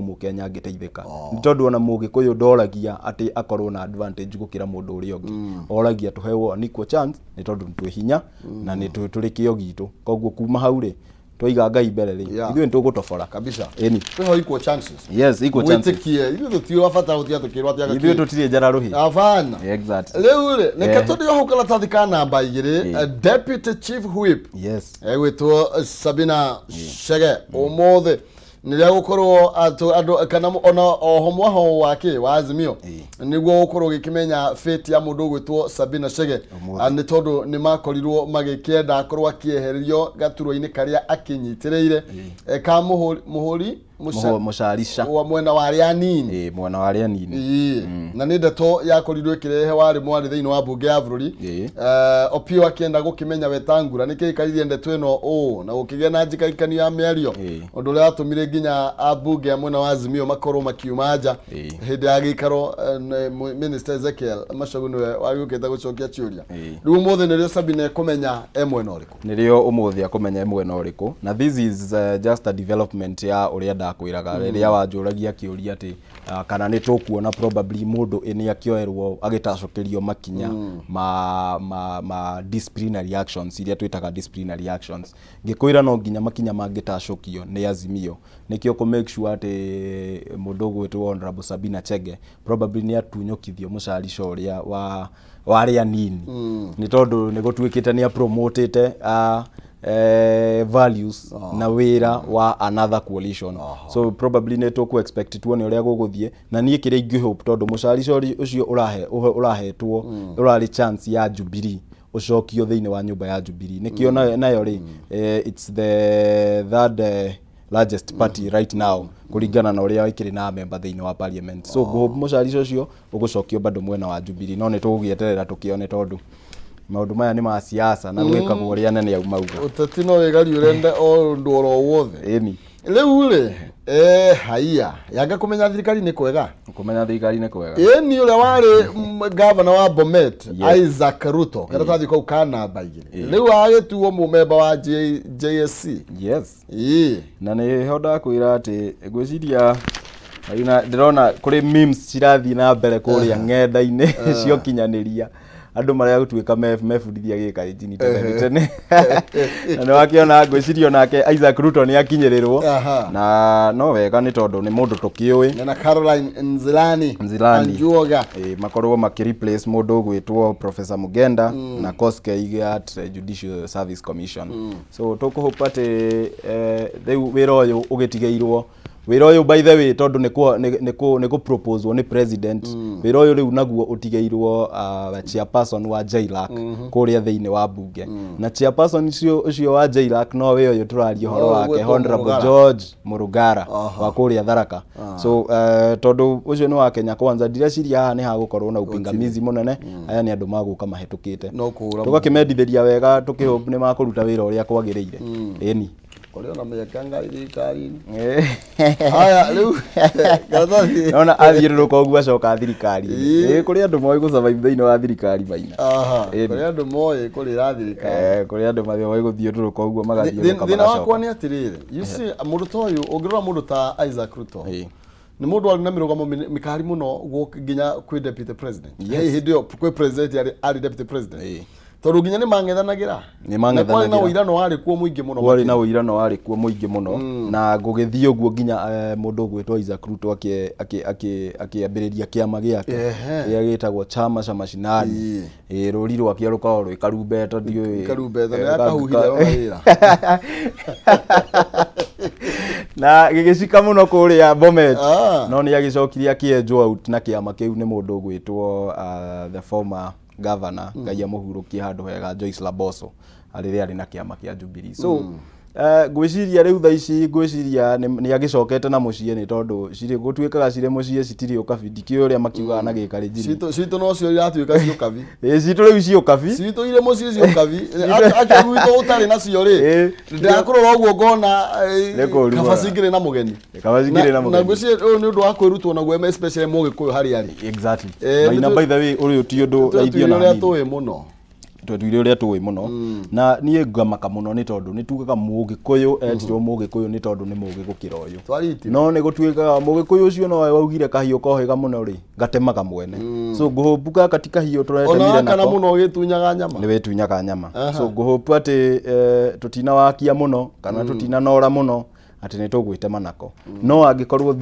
angĩteithĩka, nĩ tondũ ona Mũgĩkũyũ ndoragia atĩ akorwo na advantage gũkĩra mũndũ ũrĩa ũngĩ, oragia tũhewo an equal chance, nĩ tondũ twĩ hinya na nĩ tũrĩ kĩo gitũ. Koguo kuma hau rĩ, twaiga Ngai mbere rĩ, ithuĩ nĩ tũgũtobora. Kabisa. Ĩni. Twĩho equal chances. Yes, equal chances. Mwĩtĩkie ithuĩ tũtiũrabatara gũtiga tũkĩrwo atĩ Ithuĩ tũtirĩ njara rũhĩ. Abana. Exactly. Rĩu rĩ, reke tũthiĩ hau karatathi ka namba 2. Deputy chief whip egwĩtwo Sabina Chege, ũmũthĩ nĩrĩa gũkorwo andũ kana ona oho mwaho wa kĩ wa Azimio nĩguo gũkorwo gĩkĩmenya fate ya mũndũ ũgwĩtwo Sabina Chege. Ũmũthĩ. Nĩ tondũ nĩ makorirwo magĩkĩenda akorwo akĩehererio gaturwa-inĩ karĩa akĩnyitĩrĩire ka mũhũri Mũcarica. Wa mwena wa arĩa anini. Ĩĩ, mwena wa arĩa anini. Ĩĩ. Na nĩ ndeto yakorirwo ĩkĩrehe warĩ mwarĩ thĩinĩ wa mbunge ya bũrũri. Opio akĩenda gũkĩmenya Wetangula nĩkĩ gĩkaririe ndeto ĩno ũũ na gũkĩgĩa na njikaikanio ya mĩario, ũndũ ũrĩa watũmire nginya ambunge a mwena wa Azimio makorwo makiuma nja hĩndĩ ya gĩikaro. Minister Ezekiel Machogu nĩwe wagĩũkĩte gũcokia ciũria. Rĩu ũmũthĩ nĩrĩo Sabina ekũmenya e mwena ũrĩkũ. Nĩrĩo ũmũthĩ akũmenya mwena ũrĩkũ, na this is just a development ya ũrĩa ndakwĩraga rĩrĩa wanjũragia kĩũria atĩ kana nĩ tũkuona probably mũndũ nĩ akĩoerwo agĩtacũkĩrio makinya ma disciplinary actions iria twĩtaga disciplinary actions. Ngĩkwĩra no nginya makinya mangĩtacũkio nĩ Azimio, nĩkĩo kũ make sure atĩ mũndũ ũgwĩtwo Honorable Sabina Chege probably nĩ atunyũkithio mũcarico ũrĩa wa arĩa anini, nĩ tondũ nĩ gũtuĩkĩte nĩ apromotĩte values na wĩra wa another coalition. So probably nĩ tũkũ expect tuone ũrĩa gũgũthiĩ, na niĩ kĩrĩa ingĩ hope, tondũ mũcarico ũcio ũrahetwo ũrarĩ chance ya Jubilee ũcokio thĩinĩ wa nyũmba ya Jubilee, nĩkĩo nayo rĩ, it's the third largest party right now kũringana na ũrĩa ĩkĩrĩ na member thĩinĩ wa parliament. So ngũhope mũcarico ũcio ũgũcokio bado mwena wa Jubilee, no nĩ tũgũgĩeterera tũkĩone, tondũ maũndũ maya nĩ ma siasa na gwĩkagwo ũrĩa anene au mauga. Ũteti no wĩgariũre o ũndũ oro wothe. Ĩni. Rĩu rĩ, haiya yanga kũmenya thirikari nĩ kwega. Kũmenya thirikari nĩ kwega. Ĩni ũrĩa warĩ gavana wa Bomet, Isaac Ruto, karatathi kau ka namba 2, rĩu agĩtuo mũmemba wa JSC. Ĩĩ. Na nĩho ndakwĩra atĩ ngwĩciria na ndĩrona kũrĩ memes cirathiĩ na mbere kũrĩa ng'enda-inĩ cia ũkinyanĩria, andũ marĩa gũtuĩka mebundithia gĩkarinjini tene nĩ tene, na nĩ wakĩona ngwĩciria onake Isaac Ruto nĩ akinyĩrĩrwo. Na no wega, nĩ tondũ nĩ mũndũ tũkĩũĩ. Na Caroline Nzilani. Nzilani. Anjuoga. Ĩ, makorwo makĩ replace mũndũ ũgwĩtwo Professor Mugenda na Koskei at Judicial Service Commission. So tũkũhope atĩ rĩu wĩra ũyũ ũgĩtigĩirwo wĩra ũyũ, by the way, tondũ nĩ kũ proposwo nĩ president, wĩra ũyũ rĩu naguo ũtigĩirwo chairperson wa JLAC kũrĩa thĩinĩ wa bunge, na chairperson ũcio wa JLAC no we ũyũ tũraria ũhoro Oh, wake, ũgwĩtwo Honorable Mũrugara. George Murugara wa kũrĩa Tharaka. So tondũ ũcio nĩ wa Kenya Kwanza, ndireciria haha nĩ hagũkorwo na upingamizi mũnene. Aya nĩ andũ magũka mahĩtũkĩte. No kũhũra. Tũgakĩmendithĩria wega, tũkĩhope nĩ makũruta wĩra ũrĩa kwagĩrĩire. Ĩni. Kũrĩ ona mĩaka ngai thirikari-inĩ. Haya, rĩu karatathi. Nona athiũrũrũka ũguo acoka thirikari-inĩ. Ĩĩ. Ĩĩ, kũrĩ andũ moĩ gũ-survive thĩinĩ wa thirikari maina. Ĩni. Kũrĩ andũ moĩ kũrĩra thirikari. Kũrĩ andũ moĩ gũthiũrũrũka ũguo magathiũrũrũka Thĩna wakwa magacoka. nĩ atĩrĩrĩ, you see, mũndũ ta ũyũ, ũngĩrora mũndũ ta Isaac Ruto, nĩ mũndũ warĩ na mĩrũgamo mĩkali mũno nginya kwĩ deputy president. Hey, hĩndĩ ĩyo kwĩ president arĩ deputy president, tondũ nginya nĩ mang'ethanagĩra. Nĩ Na kwarĩ na mang'ethanagĩra. ũirano warĩ kuo mũingĩ mũno. Kwarĩ na ũirano warĩ kuo mũingĩ mũno, na gũgĩthiĩ ũguo nginya mũndũ ũgwĩtwo Isaac Ruto akĩambĩrĩria kĩama gĩake kĩrĩa gĩtagwo Chama cha Mashinani. Ĩĩ, rũri rwakĩo rũkoragwo rwĩ karumbeta, ndiũĩ. Karumbeta nĩ Eh, akahuhire rora wĩra. Na gĩgĩcika mũno kũrĩa Bomet. No nĩ agĩcokire akĩenjwo out na kĩama kĩu nĩ mũndũ ũgwĩtwo the former governor, Ngai amũhurũkie handũ hega, Joyce Laboso, rĩrĩa arĩ na kĩama kĩa Jubilee. So Ngwĩciria rĩu thaa ici, ngwĩciria nĩ agĩcokete na mũciĩ, nĩ tondũ cirĩ gũtuĩkaga cirĩ mũciĩ citirĩ ũkabi, ndikĩũĩ ũrĩa makiugaga na gĩkarĩnjini. Citũ nocio iratuĩka ciũkabi. Ĩ, citũ rĩu ciũkabi. Citũ irĩ mũciĩ ciũkabi, akĩ gwitũ ũtarĩ nacio rĩ. Ndakũrora ũguo ngona Nĩ kũũru kaba mũno. cingĩrĩ na mũgeni. Kaba cingĩrĩ na Na mũgeni. ngwĩciria ũyũ nĩ ũndũ wa kwĩrutwo naguo, especially mũgĩkũyũ harĩa arĩ. Exactly. Maina, by the way, ũyũ ti ũndũ raithi twĩtuire ona ũrĩa hanini. tũĩ mũno. Twetuire ũrĩa tũĩ mũno, na niĩ ngamaka mũno nĩ tondũ nĩ tugaga mũgĩkũyũ etirwo mũgĩkũyũ nĩ tondũ nĩ mũgĩ gũkĩra ũyũ. Twaritire. No nĩ gũtuĩkaga mũgĩkũyũ ũcio nowe waugire kahiũ kohĩga mũno rĩ, gatemaga mwene. So ngũhũpu gaka ti kahiũ Ona tũretemire wakana nako. mũno ũgĩtunyaga nyama. Nĩ wĩtunyaga nyama. So ngũhũpu atĩ tũtinawakia mũno kana tũtinanora mũno atĩ nĩ tũgwĩtema nako. No angĩkorwo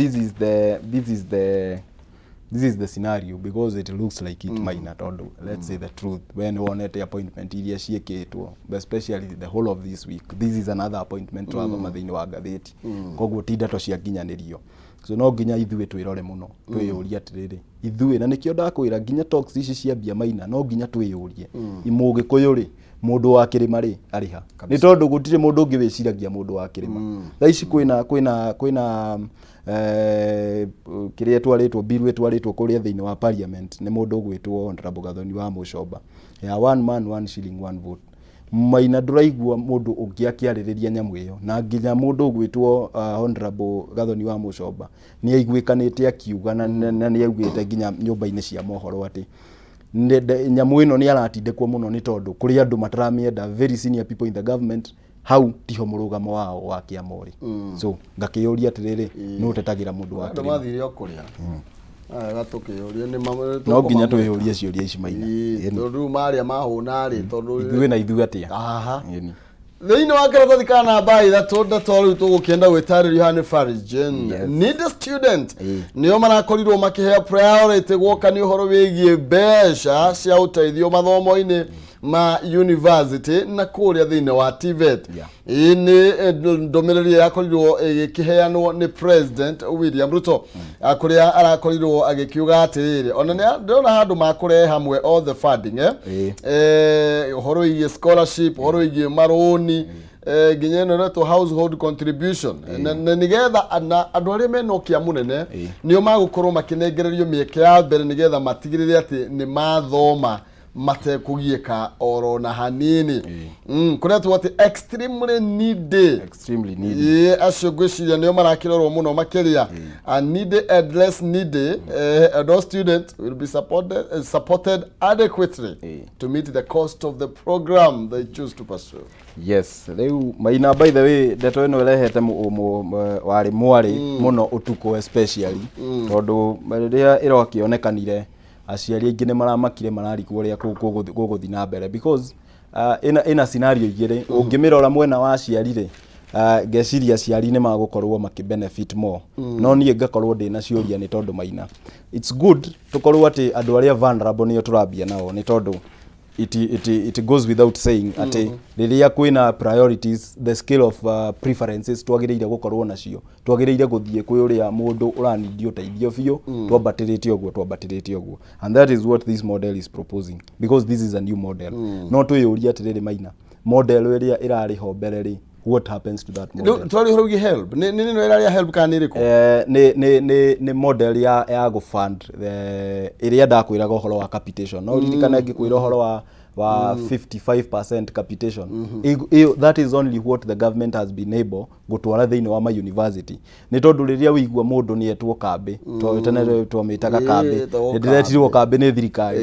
this is the scenario, because it looks like it, Maina, tondũ let's say the truth, we nĩ wonete appointment iria ciĩkĩtwo, especially the whole of this week. This is another appointment twathoma thĩinĩ wa ngathĩti. Koguo ti ndeto cia nginyanĩrio, so no nginya ithuĩ twĩrore mũno, twĩyũrie atĩrĩrĩ, ithuĩ, na nĩkĩo ndakwĩra nginya talks ici ciambia, Maina, no nginya twĩyũrie, mũgĩkũyũ rĩ, mũndũ wa kĩrĩma rĩ, arĩha? Nĩ tondũ gũtirĩ mũndũ ũngĩ wĩciragia mũndũ wa kĩrĩma. Thaa ici kwĩna kĩrĩa ĩtwarĩtwo, bill ĩtwarĩtwo kũrĩa thĩinĩ wa parliament nĩ mũndũ ũgwĩtwo Honorable Gathoni wa Mũcomba, ya one man one shilling one vote. Maina, ndũraigua mũndũ ũngĩ akĩarĩrĩria nyamũ ĩyo, na nginya mũndũ ũgwĩtwo Honorable Gathoni wa Mũcomba nĩ aiguĩkanĩte akiuga na nĩ augĩte nginya nyũmba-inĩ cia mohoro atĩ nyamũ ĩno nĩ aratindĩkwo mũno nĩ tondũ kũrĩ andũ mataramĩenda, very senior people in the government. Hau tiho mũrũgamo wao wa kĩama ũrĩ. So ngakĩyũria atĩrĩrĩ, nũ ũtetagĩra mũndũ wa Andũ kĩrĩma? Mathire o kũrĩa. Aya gatũkĩyũria nĩ No nginya twĩyũrie ciũria ici, Maina. Ĩni. Tondũ rĩu marĩa mahũna rĩ, tondũ Ithuĩ na ithuĩ atĩa? Aha. Ĩni. Thĩinĩ wa karatathi ka namba 3, ndeto rĩu tũgũkĩenda gwĩtarĩrio haha nĩ Fargen. Need student nĩo marakorirwo makĩheo priority gwoka nĩ ũhoro wĩgiĩ mbeca cia ũteithio mathomo-inĩ ma university na kũrĩa thĩinĩ wa TVET. Ĩĩ, nĩ ndũmĩrĩri yakorirwo ĩgĩkĩheanwo nĩ President William Ruto, kũrĩa arakorirwo agĩkiuga atĩrĩrĩ, ona nĩ ndĩrona handũ makũrehe hamwe all the funding, ũhoro wĩgiĩ scholarship, ũhoro wĩgiĩ marũni, nginya ĩno ĩretwo household contribution, na nĩgetha na andũ arĩa mena ũkĩa mũnene nĩo magũkorwo makĩnengererio mĩeke ya mbere, nĩgetha matigĩrĩre atĩ nĩ mathoma matekũgiĩka oro na hanini. Kũretwo atĩ extremely needy. Extremely needy. Ĩĩ, acio ngwĩciria nĩo marakĩrorwo mũno makĩria. A needy and less needy and all students will be supported adequately to meet the cost of the program they choose to pursue. Yes, rĩu Maina, by the way, ndeto ĩno ĩrehete warĩ mwarĩ mũno ũtukũ, especially tondũ rĩrĩa ĩrakĩonekanire aciari aingĩ nĩ maramakire, mararigwo ũrĩa gũgũthiĩ na mbere, because ĩna scenario igĩrĩ. Ũngĩmĩrora mwena wa aciari rĩ, ngeciria aciari nĩ magũkorwo makĩ benefit more, no niĩ ngakorwo ndĩna ciũria, nĩ tondũ Maina, it's good tũkorwo atĩ andũ arĩa vulnerable nĩo tũrambia nao, nĩ tondũ it goes without saying atĩ rĩrĩa kwĩna priorities, the scale of preferences twagĩrĩire gũkorwo nacio, twagĩrĩire gũthiĩ kwĩ ũrĩa mũndũ ũranindi ũteithio biũ, twambatĩrĩte ũguo, twambatĩrĩte ũguo, and that is what this model is proposing, because this is a new model. No twĩyũrie atĩrĩrĩ, Maina, model ĩrĩa ĩrarĩ ho mbere rĩ, what happens to that model? Rĩu twarĩ ũhoro wĩgiĩ HELB, nĩ nĩ ĩrarĩa HELB kana nĩ ĩrĩkũ? Nĩ model ya gũfund ĩrĩa ndakwĩraga ũhoro wa capitation. No ririkane ngĩkwĩra ũhoro wa 55% capitation. Ĩyo, that is only what the government has been able gũtwara thĩinĩ wa ma university, nĩ tondũ rĩrĩa wĩigua mũndũ nĩ etwo kambĩ, tene twamĩtaga kambĩ. Ĩtagwo nĩ ndĩretirwo kambĩ. Kambĩ nĩ thirikari.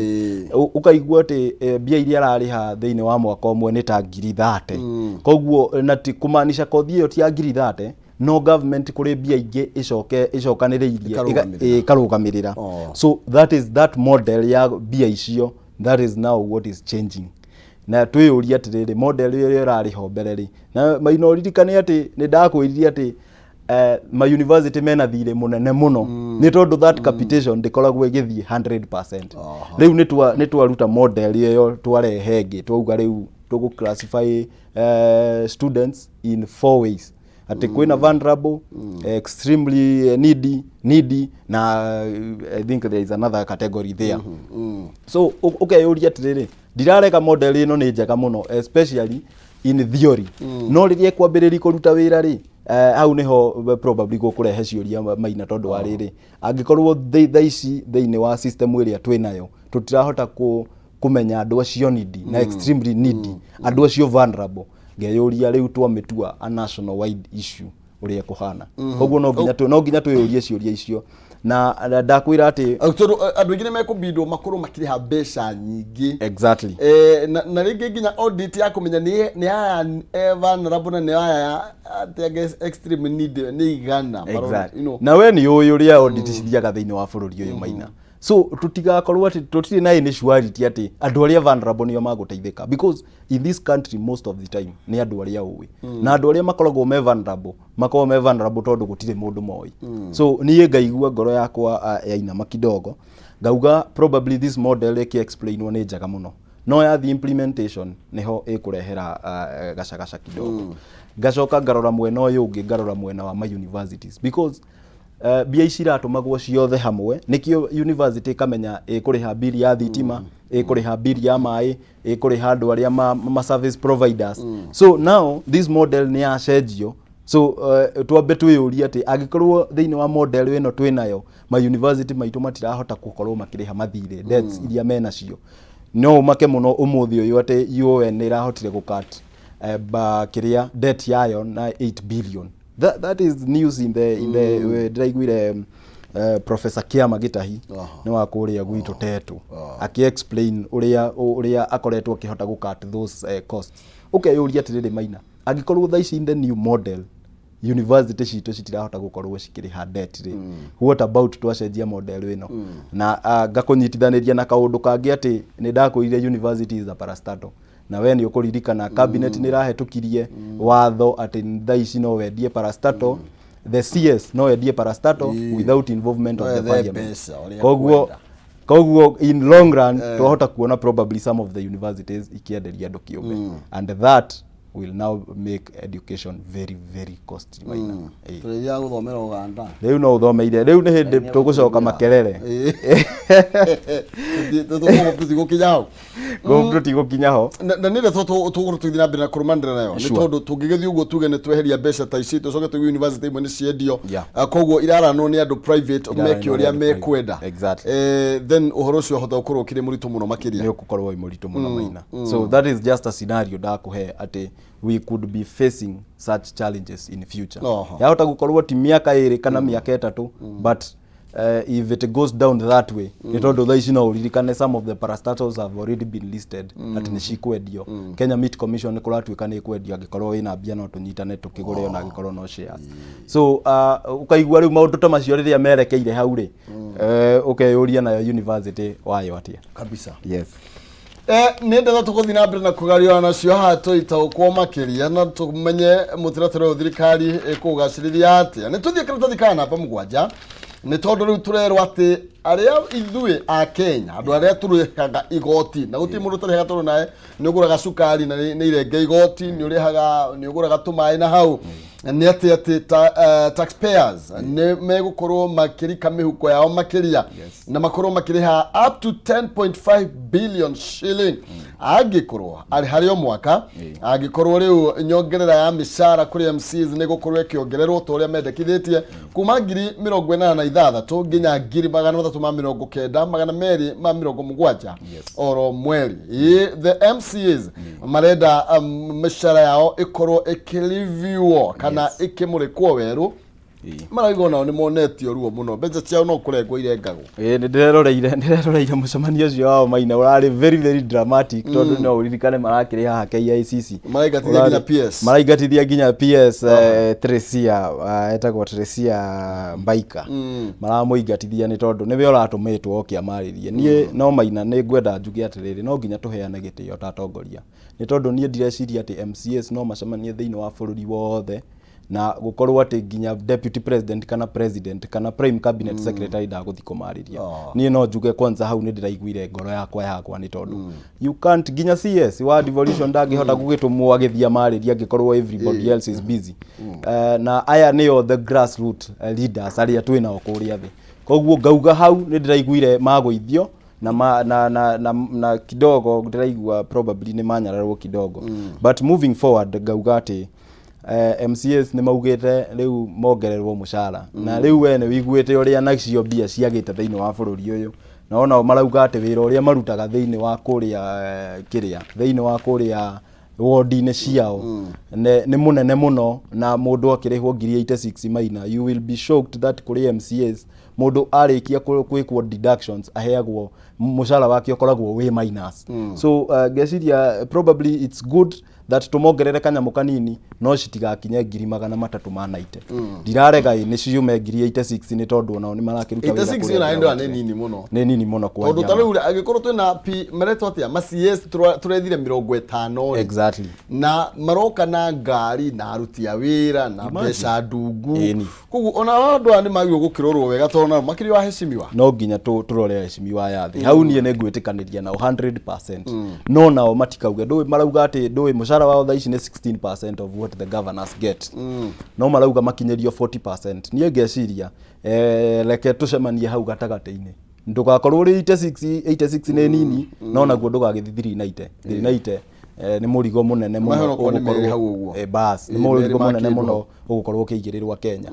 Ũkaigua atĩ mbia iria ararĩha thĩinĩ wa mwaka ũmwe nĩ ta 30,000. Koguo na ti kũmaanisha kothi ĩyo ti ya 30,000, no government kũrĩ mbia ingĩ ĩcoke ĩcokanĩrĩirie Ĩkarũgamĩrĩra. Ĩkarũgamĩrĩra. So that is that model ya mbia icio. That is now what is changing, na twĩyũrie atĩrĩrĩ, model ĩrĩa ĩrarĩ ho mbere rĩ, na Maina, ũririkane atĩ nĩ ndakwĩrire atĩ ma university mena thirĩ mũnene mũno, nĩ tondũ that capitation ndĩkoragwo ĩgĩthiĩ 100%. Rĩu nĩ twaruta model ĩyo, twarehe ĩngĩ, twauga rĩu tũgũ classify students in four ways, atĩ kwĩna vulnerable, extremely needy, needy, na I think there is another category there. So ũkeyũria atĩrĩrĩ, ndirarega model ĩno nĩ njega mũno, especially In theory, no rĩrĩa ĩkwambĩrĩria kũruta wĩra rĩ, hau nĩho probably gũkũrehe ciũria, Maina, tondũ wa rĩrĩ, angĩkorwo thaa ici thĩinĩ wa system ĩrĩa twĩ nayo tũtirahota kũmenya andũ acio needy na extremely needy, andũ acio vulnerable, ngeyũria rĩu twamĩtua a national wide issue ũrĩa ĩkũhana. Koguo no nginya twĩyũrie ciũria icio na ndakwĩra atĩ Tondũ andũ aingĩ nĩ mekũbindwo makorwo makĩrĩha mbeca nyingĩ. Na rĩngĩ nginya audit ya kũmenya nĩ aya vulnerable na nĩ aya atĩ angĩ extreme need nĩ igana. Na we nĩ ũĩ ũrĩa audit cithiaga thĩinĩ wa bũrũri ũyũ, Maina. So tũtigakorwo atĩ tũtirĩ na any surety atĩ andũ arĩa vulnerable nĩo magũteithĩka, because in this country most of the time nĩ andũ arĩa ũĩ na andũ arĩa makoragwo me vulnerable makoragwo me vulnerable tondũ gũtirĩ mũndũ moĩ. So niĩ ngaigua ngoro yakwa yainama kidogo, ngauga probably this model ĩkĩ explainwo nĩ njega mũno, no yathi implementation nĩho ĩkũrehera gacagaca kidogo. Ngacoka ngarora mwena ũyũ ũngĩ, ngarora mwena wa ma universities, because mbia ici iratũmagwo ciothe hamwe, nĩkĩo university ĩkamenya ĩkũrĩha bili ya thitima, ĩkũrĩha bili ya maĩ, ĩkũrĩha andũ arĩa ma service providers. So now this model nĩ yacenjio. So twambe twĩyũrie atĩ angĩkorwo thĩinĩ wa model ĩno twĩ nayo ma university maitũ matirahota gũkorwo makĩrĩha mathirĩ, debts iria menacio, no ũmake mũno ũmũthĩ ũyũ atĩ UoN nĩ ĩrahotire gũkat ba kĩrĩa debt yayo na 8 billion. That is news in the ndĩraiguire Professor Kiama Gitahi nĩ wa kũrĩa gwitũ Tetu akĩ explain ũrĩa akoretwo akĩhota gũ cut those costs. Ũkeyũria atĩrĩrĩ, Maina, angĩkorwo thaa ici in the new model university citũ citirahota gũkorwo cikĩrĩha debt rĩ, what about twacenjia model ĩno? Na ngakũnyitithanĩria na kaũndũ kangĩ atĩ nĩ ndakwĩrire university is a parastatal, na we nĩ ũkũririkana cabinet nĩ ĩrahetũkirie watho atĩ thaa ici no wendie parastatal, the CS no endie parastatal without involvement of No the ethe parliament. Mbeca ũrĩa Koguo kwenda. Koguo in long run twahota kuona probably some of the universities ikienderia andũ kĩũmbe, and that will now make education very very costly, Maina. Tũrĩthiaga gũthomera Uganda. Rĩu no ũthomeire, rĩu nĩ hĩndĩ tũgũcoka Makerere. Tũtigũkinya hau. Tũtigũkinya ho. Na nĩ ndeto tũgũkorwo tũgĩthiĩ na mbere na kũrũmanĩrĩra nayo, nĩ tondũ tũngĩgĩthiĩ ũguo tuge nĩ tweheria mbeca ta ici, tũcoke tuge university imwe nĩ ciendio. Koguo iraranwo nĩ andũ private Iraranwo meke nĩ ũrĩa andũ private. mekwenda. Then ũhoro ũcio wahota gũkorwo ũkĩrĩ mũritũ mũno makĩria. Nĩ ũgũkorwo wĩ mũritũ mũno, Maina. So that is just a scenario ndakũhe atĩ we could be facing such challenges in future. Yahota gũkorwo ti mĩaka 2 kana mĩaka 3, but if it goes down that way, nĩ tondũ thaa ici no ũririkane some of the parastatals have already been listed atĩ nĩ cikwendio. Kenya Meat Commission nĩ kũratuĩka nĩ ĩkwendio, angĩkorwo wĩna mbia no tũnyitane tũkĩgũre ona angĩkorwo no shares. So ũkaigua rĩu maũndũ ta macio rĩrĩa merekeire hau rĩ, ũkeyũria nayo university wayo atĩa. Kabisa. Yes. Nĩ ndeto tũgũthiĩ na mbere na kũgariũra nacio haha tũitaũkwo makĩria na tũmenye mũtaratara ũyũ thirikari ĩkũgacĩrithia atĩa. Nĩ tũthiĩ karatathi ka namba 7, nĩ tondũ rĩu tũrerwo atĩ arĩa ithuĩ a Kenya, andũ arĩa tũrĩhaga igoti, na gũtirĩ mũndũ ũtarĩhaga, tondũ nawe nĩ ũgũraga cukari na nĩ irenge igoti, nĩ ũrĩhaga, nĩ ũgũraga tũmaĩ na hau nĩ atĩ taxpayers nĩ megũkorwo makĩrika mĩhuko yao makĩria na makorwo makĩrĩha up to 10.5 billion shilling angĩkorwo arĩ harĩ o mwaka, angĩkorwo rĩu nyongerera ya mĩcara kũrĩ MCs nĩ gũkorwo ĩkĩongererwo ta ũrĩa mendekithĩtie kuma 86,000 nginya 390,270 oro mweri. The MCAs marenda mĩcara yao ĩkorwo ĩkĩriviwo kana ĩkĩmũrĩkwo werũ. Marauga onao nĩ monetio ruo mũno, mbeca ciao no kũrengwo irengagwo. Ĩĩ, nĩ ndĩreroreire mũcemanio ũcio wao, Maina, ũrarĩ very very dramatic, tondũ no ũririkane marakĩrĩ haha KICC. Maraingatithia nginya PS. Maraingatithia nginya PS, Teresia, etagwo Teresia Mbaika. Maramũingatithia nĩ tondũ nĩwe ũratũmĩtwo oke amarĩrie. Niĩ no, Maina, nĩ ngwenda njuge atĩrĩrĩ, no nginya tũheane gĩtĩo ta atongoria, nĩ tondũ niĩ ndireciria atĩ MCAs no macemanie thĩinĩ wa bũrũri wothe na gũkorwo atĩ nginya deputy president kana president kana prime cabinet secretary ndagũthiĩ kũmarĩria. Niĩ no njuge kwanza hau nĩ ndĩraiguire ngoro yakwa yakwa, nĩ tondũ you can't, nginya CS wa devolution ndangĩhota gũgĩtũmwo agĩthiĩ amarĩrie angĩkorwo everybody else is busy. Na aya nĩo the grassroot leaders arĩa twĩ nao kũrĩa thĩ. Koguo ngauga hau nĩ ndĩraiguire magũithio. Na, ma, na, na, na, na kidogo ndĩraigua probably nĩ manyararwo kidogo, but moving forward ngauga atĩ MCAs nĩ maugĩte rĩu mongererwo mũcara, na rĩu we nĩ wĩiguĩte ũrĩa nacio mbia ciagĩte thĩinĩ wa bũrũri ũyũ, na onao marauga atĩ wĩra ũrĩa marutaga thĩinĩ wa kũrĩa kĩrĩa thĩinĩ wa kũrĩa wodi-inĩ ciao nĩ mũnene mũno, na mũndũ akĩrĩhwo 86,000 maina, you will be shocked that kũrĩ MCAs mũndũ arĩkia gwĩkwo deductions aheagwo mũcara wake ũkoragwo wĩ minus. So ngeciria probably it's good that tũmongerere kanyamũ kanini, no citigakinye 390,000. Ndirarega ĩ nĩ ciume 86,000 nĩ tondũ onao nĩ marakĩruta wĩra 86 kũrĩa na ndå nĩ ndĩra nini mũno. Nĩ nini mũno Tondũ kwaria ta ma. rĩu angĩkorwo twĩna P maretwo atĩa ma CS tũrethire 50 rĩ, na maroka na ngari na aruti a wĩra na mbeca ndungu. Ĩni. Koguo ona andũ aya nĩ magĩrĩirwo gũkĩrorwo wega tondũ nao makĩrĩ waheshimiwa. No nginya tũrore aheshimiwa aya thĩ hau. Niĩ nĩ ngwĩtĩkanĩria nao 100%, no nao matikauge ndũĩ marauga atĩ ndũĩ mũcara wao thaa ici nĩ 16% of what the governors get, no marauga makinyĩrio 40%. Niĩ ngeciria reke tũcemanie hau gatagatĩ-inĩ, ndũgakorwo ũrĩ 86. 86 nĩ nini, no naguo ndũgagĩthiĩ 390. 390 nĩ mũrigo mũnene mũno. Mahe onokorwo nĩ merĩ Ũgũkorwo- hau ũguo. Bas nĩ Ĩ, mũrigo merĩ mũnene makĩndwo. mũno ũgũkorwo ũkĩigĩrĩrwo Kenya.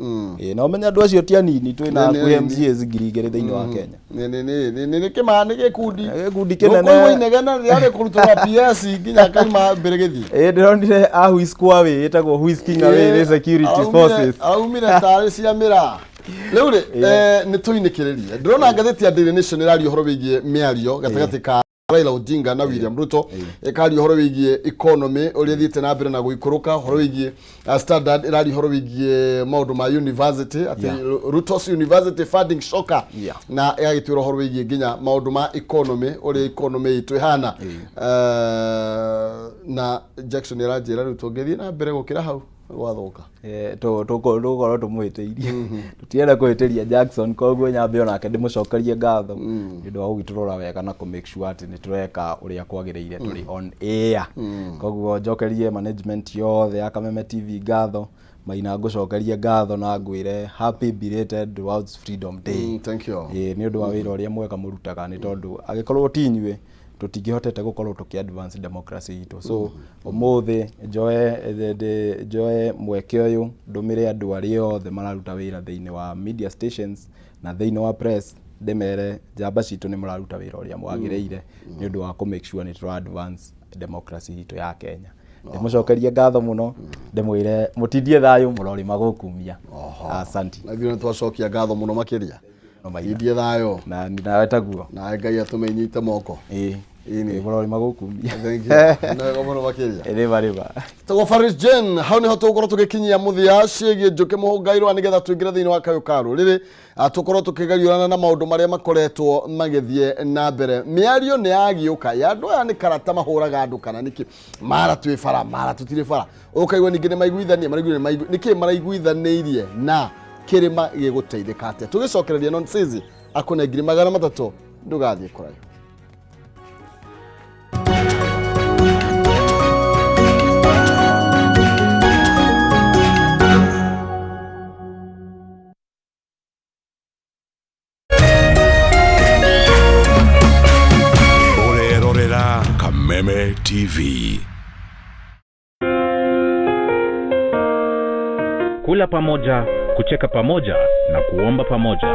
Na ũmenye andũ acio ti anini, twĩna Nĩ- hakuhĩ nĩ- MCAs 2000 thĩinĩ wa Kenya. Nĩ kĩma nĩ gĩkundi. Nĩ gĩkundi kĩnene. Ndũkũigua inegena rĩarĩ kũrutwo PS nginya akaima mbere gĩthiĩ. Ĩ ndĩronire a whisk away, ĩtagwo whisking away nĩ security forces. Araumire tarĩ cia mĩraa rĩu rĩ nĩ tũinĩkĩrĩrie. Ndĩrona ngathĩti ya Daily Nation ĩraria ũhoro wĩgiĩ mĩario gatagatĩ ka Raila Odinga na William Ruto, ĩkaria ũhoro wĩgiĩ economy ũrĩa ĩthiĩte na mbere na gũikũrũka, ũhoro wĩgiĩ Standard ĩraria ũhoro wĩgiĩ maũndũ ma university atĩ Ruto's university funding shocker, na ĩgagĩtwĩra ũhoro wĩgiĩ nginya maũndũ ma economy, ũrĩa economy itũ ĩhana. Na Jackson ĩranjĩra rĩu tũngĩthiĩ na mbere gũkĩra hau gwathũka. Tũgũkorwo tũmũhĩtĩirie, tũtirenda kũhĩtĩria Jackson, koguo nyambe onake ndĩmũcokerie ngatho nĩ ũndũ wa gũgĩtũrora wega na kũ make sure atĩ nĩ tũreka ũrĩa kwagĩrĩire tũrĩ on air. Koguo njokerie management yothe ya Kameme TV ngatho. Maina, ngũcokerie ngatho na ngwĩre happy belated World's Freedom Day. Thank you. Ĩĩ, nĩ ũndũ wa wĩra ũrĩa mwega mũrutaga, nĩ tondũ angĩkorwo ti inyuĩ tũtingĩhotete gũkorwo tũkĩ advance democracy itũ. So ũmũthĩ njoe mweke ũyũ ndũmĩre andũ arĩa othe mararuta wĩra thĩinĩ wa media stations na thĩinĩ wa press, ndĩmere njamba citũ nĩ mũraruta wĩra ũrĩa mwagĩrĩire nĩ ũndũ wa kũ make sure nĩ tũra advance democracy itũ ya Kenya. Ndĩmũcokerie ngatho mũno, ndĩmwĩre mũtindie thayũ, mũrorĩ magũkumia. Asanti. Na ithuĩ nĩ twacokia ngatho mũno makĩria. No maitha. Indie thayũ. Na nawe taguo. Nawe Ngai atũme inyite moko. Ĩĩ. Ĩni. Mũrorĩ magũkumia. Thank you, nĩ wega mũno makĩria. Rĩma rĩma. Tagwo Faris Jane, hau niho tũgũkorwo tũgĩkinyia mũthia ciĩgiĩ Njũkĩ Mũhũngairwa nĩgetha tũingĩre thĩinĩ wa kayũ ka rũrĩrĩ. Tũkorwo tũkĩgariũrana na maũndũ marĩa makoretwo magĩthiĩ na mbere. Mĩario nĩ yagĩũka ya andũ aya nĩ karata mahũraga andũ kana nĩkĩ, mara twĩ bara mara tũtirĩ bara, ũkaigua ningĩ nĩ maiguithania maraiguithania nĩkĩ maraiguithanĩirie na kĩrĩma gĩgũteithĩka atĩa. Tũgĩcokereria nonsense akũne 300,000, ndũgathiĩ kũraihu. Ũrerorera Kameme TV. Kula pamoja, kucheka pamoja na kuomba pamoja.